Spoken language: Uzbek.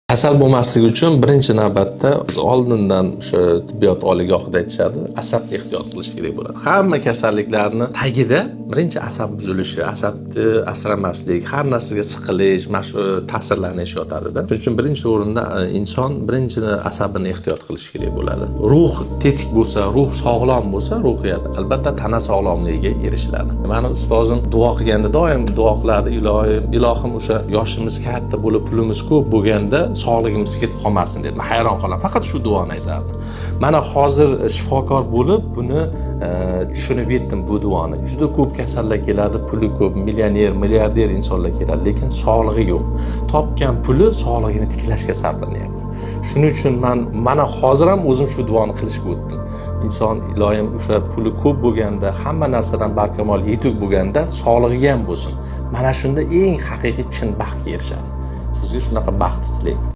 Kasal bo'lmasligi uchun birinchi navbatda biz oldindan o'sha tibbiyot oliygohida aytishadi, asab ehtiyot qilish kerak bo'ladi. Hamma kasalliklarni tagida birinchi asab buzilishi, asabni asramaslik, har narsaga siqilish, mana shu ta'sirlanish yotadida. Shuning uchun birinchi o'rinda inson birinchi asabini ehtiyot qilishi kerak bo'ladi. Ruh tetik bo'lsa, ruh sog'lom bo'lsa, ruhiyat albatta tana sog'lomligiga erishiladi. Mani ustozim duo qilganda doim duo qilardi: "Ilohim, ilohim, o'sha yoshimiz katta bo'lib, pulimiz ko'p bo'lganda sog'ligimiz ketib qolmasin", dedi. Men hayron qolaman. Faqat shu duoni aytardi. Mana hozir shifokor bo'lib buni tushunib yetdim bu duoni. Juda ko'p kasallar keladi, puli ko'p, millioner, milliarder insonlar keladi, lekin sog'lig'i yo'q. Topgan puli sog'lig'ini tiklashga sarflanyapti. Shuning uchun man mana hozir ham o'zim shu duoni qilishga o'tdim. Inson, iloyim, o'sha puli ko'p bo'lganda, hamma narsadan barkamol, yetuk bo'lganda sog'lig'i ham bo'lsin. Mana shunda eng haqiqiy chin baxtga erishadi. Sizga shunaqa baxt tilayman.